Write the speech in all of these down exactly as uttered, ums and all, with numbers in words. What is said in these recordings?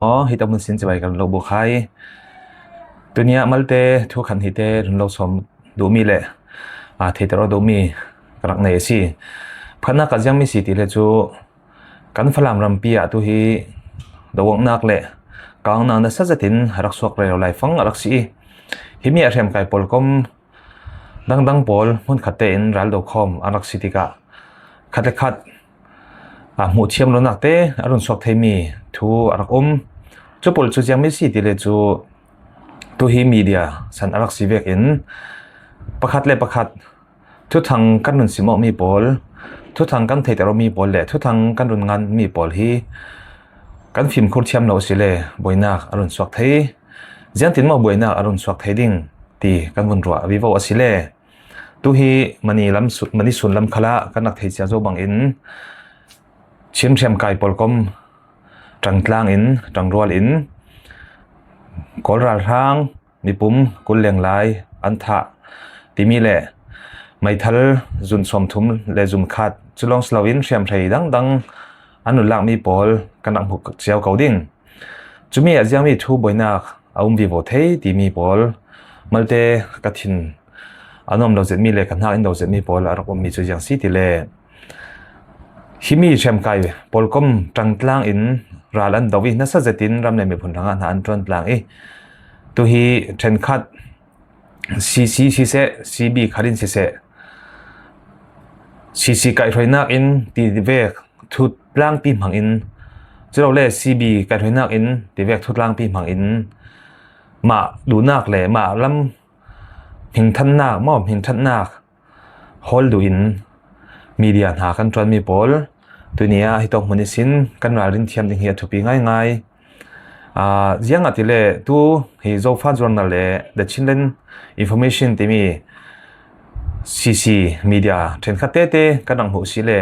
Aw, hi ta mun sin chibai kan lo bu khai. Tunia malte thu khan hi te run lo som duh mi le a thei ta ro duh mi ka rak nei a si. Phatna ka ziang mi si ti le cu kan Falam rampi ah tu hi do wang nak le kang nang na sa zatin rak suak rero lai fang a rak si i. Hi mi a hriam kai pol kom dangdang pawl hmun khat tein ral do khawm a rak si tikah khat le khat a hmuh thiam lonak te a run suak theimi thu a rak um. Cu pawl cu ziang mi si ti le cu tu hi media san a rak si vekin pakhat le pakhat thuthang kan run sim awk mi pawl, thuthang kan theihter awk mi pawl le thuthang kan run ngan mi pawl hi kan fimkhur thiam lo si le buainak a run suak thei. Ziangtin maw buainak a run suak thei ding ti kan vun ruah vivo a si le. Tu hi mani lam su-, mani sun lam khalah kan rak thei cia zo bangin Chin hriam kai pawl kom tangtlang in tangrual in Kawl ralhrang mipum kul leng lai an thah timi le meithal zun sawmthum le zun khat cu lawng si loin hriamhrei dangdang an nunlak mi pawl kan rak hmu cio ko ding. Cumi a ziangmi thu buainak a um vivo thei timi pawl malte ka thin a nuam lo zetmi le ka hnak in do zetmi pawl a rak ummi cu ziang si ti le. Himi hriamkai pawl kom tangtlang in ral an do i nasa zetin ram le miphun hrangah hna an ṭuan tlang i tu hi ṭhenkhat C C siseh, C B khat in siseh, C C kaihhruainak in ti vek thu tlangpi hmang in, culole C B kaihhruainak in ti vek thu tlangpi hmang in, mah duhnak le mah lam hmingthannak maw, hmingthannak hawl duh in media hna kan ṭuanmi pawl tunia hi tawk hmun ihsin kan ralrin thiam ding hi a thupi ngaingai. Aa, ziangahtile tu hi Zofa Journal le The Chinland Information timi C C media ṭhenkhat tete kan rak hmuh si le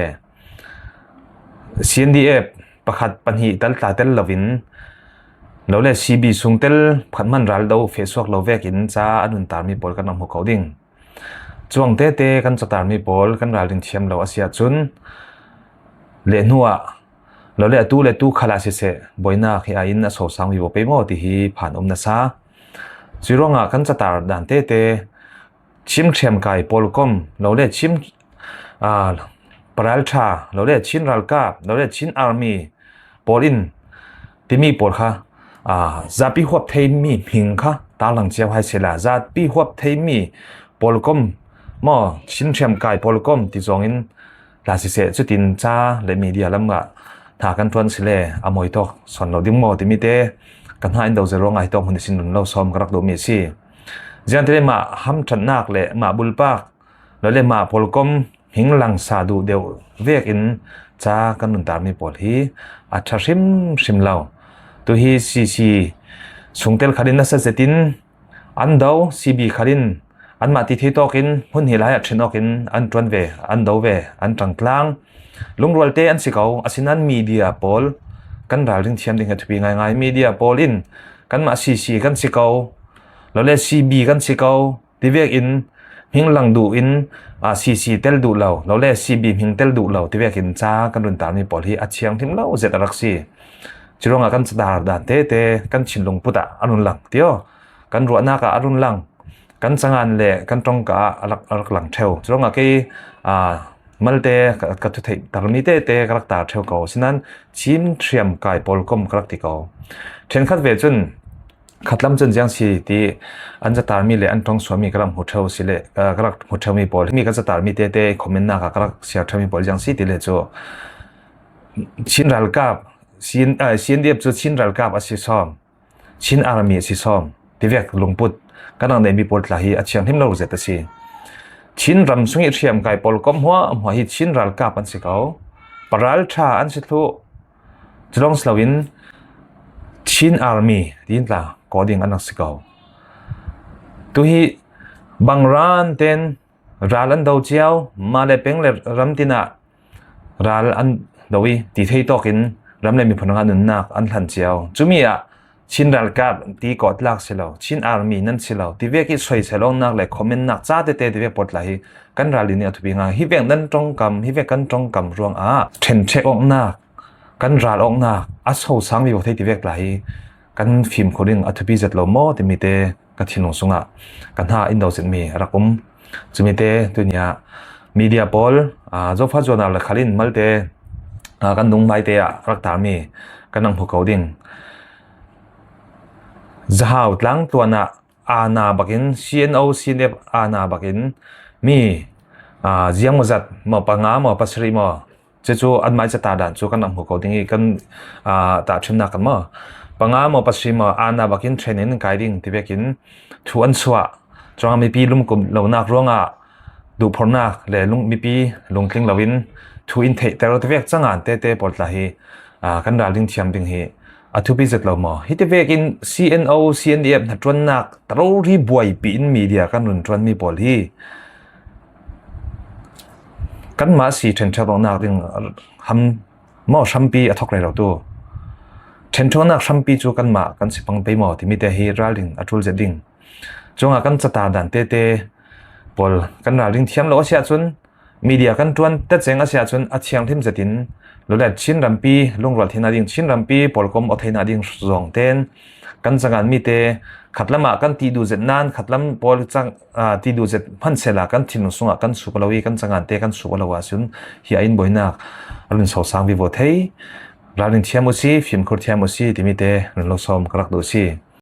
C N D F pakhat pahnih tal tla tel loin lo le C B sung tel pakhat hman ral do feh suak lo vekin ca a nuntarmi pawl kan rak hmu ko ding. Cuang tete kan catarmi pawl kan ralrin thiam lo a si ahcun leh hnuah lo le atu le tu khalah siseh buainak hi a in a sosang vivo pei maw ti hi phan um nasa. Cuih ruangah kan catar dan tete Chin hriamkai pawl kom lo le Chin, aa, paralṭha lo le Chin ralkap lo le Chin army pawl in timi pawl kha, aa, zapi huap theimi hming kha tarlang cio hai sehla, zapi huap theimi pawl kom maw, Chin hriamkai pawl kom ti zongin hla siseh, cutin ca le media lam ah hna kan ṭuan si le a mawi tawk sawn lo ding maw timi te ka hna in do zel ruangah hi tawk hmun ihsin run lo sawm ka rak duhmi a si. Ziangtile mah hamṭhatnak le mah bulpak lo le mah pawl kom hming lang sa duh deuh vekin ca kan nuntarmi pawl hi a ṭha hrimhrim lo. Tu hi C C sungtel khat in nasa zetin an do, C B khat in anmah ti thei tawkin hmun hi lai ah ṭhen awkin an ṭuan ve, an do ve, an ṭangtlang. Lungrual te an si ko, asinain media pawl kan ralrin thiam ding hi a thupi ngaingai. Media pawl in kanmah C C kan si ko, lo le C B kan si ko, ti vekin hming lang duh in, aa, C C tel duh lo, lo le C B hming tel duh lo ti vekin ca kan run tarmi pawl hi a thianghlim lo zet a rak si. Curuangah kan catar dan tete kan thinlung put ah a run lang tio, kan ruahnak ah a run lang, kan cangan le kan ṭongka ah a rak, a rak lang ṭheu. Curuangah kei, aa, malte ka, ka thutheih tarmi tete ka rak tar ṭheu ko. Sinan Chin hriamkai pawl kom ka rak ti ko. Ṭhenkhat ve cun khatlam cun ziang si ti an catarmi le an ṭong suahmi ka rak hmu ṭheu si le, aa, ka rak hmu ṭheumi pawl, mi ka catarmi tete comment nak ah ka rak siar ṭheumi pawl ziang si ti le cu Chin ralkap, C N, aa, C N D F cu Chin ralkap a si sawm, Chin army a si sawm ti vek lungput kan rak neihmi pawl tla hi a thianghlim lo zet a si. Chin ram sung i hriamkai pawl kom hmuahhmuah hi Chin ralkap an si ko, paralṭha an si thluh, cu lawng si loin Chin army tiin tla kawh ding an rak si ko. Tu hi bang ran ten ral an do cio, mah le peng le ram tinah ral an do i ti thei tawkin ram le miphun hrangah nunnak an hlan cio. Cumi ah Chin ralkap ti kawh tlak si lo, Chin army nan si lo ti vek i soisel awknak le comment nak ca tete ti vek pawl tla hi kan ralrin nih a thupi ngai. Hi vek nan ṭongkam, hi vek kan ṭongkam ruangah ṭhenṭhek awknak kan ral awknak a sosang vivo thei ti vek tla hi kan fimkhur ding a thupi zet lo maw timi te ka thinlung sungah ka hna in do zetmi a rak um. Cumi te tunia media pawl, aa, Zofa Zuanau le Khalin Malte, aa, kan dungmai te ah rak tarmi kan rak hmu ko ding. Zahau tlang tuanah aana bakin, C N O, C N F aana bakin mi, aa, ziang maw zat maw, panga maw, pasarih maw, cucu anmai cata dan cu kan rak hmu ko ding i kan, aa, tahṭhimnak kan maw, panga maw, pasarih maw, aana bakin training an kai ding ti vekin thu an suah. Cuang mipi lumkum lonak ruangah duhphornak le lung, mipi lungtling loin thu in theihter ti vek cangan tete pawl tla hi, aa, kan ral ding thiam ding hi a thupi zet lo maw? Hiti vekin C N O, C N D F hnaṭuannak tarori buaipi in media kan run ṭuanmi pawl hi kanmah si ṭhenṭhek awknak ding ham maw, hrampi a thawk rero tu. Ṭhenṭhek awknak hrampi cu kanmah kan si pang pei maw timi te hi ral ding a ṭul zet ding. Cuangah kan cata dan tete pawl kan ral ding thiam lo a si ahcun, media kan ṭuan teceng a si ahcun a thianghlim zetin lulet Chin rampi lungrual theihna ding, Chin rampi pawlkom aw theihna ding zong ten kan cangan mi te khatlam ah kan ti duh zet nan khatlam pawl cang, aa, ti duh zet hmansehla kan thinlung sungah kan sup lo i kan cangan te kan sup lo ahcun hi a in buainak a run sosang vivo thei. Ral ding thiam u si, fimkhur thiam u si timi te run lo sawm ka rak duh si.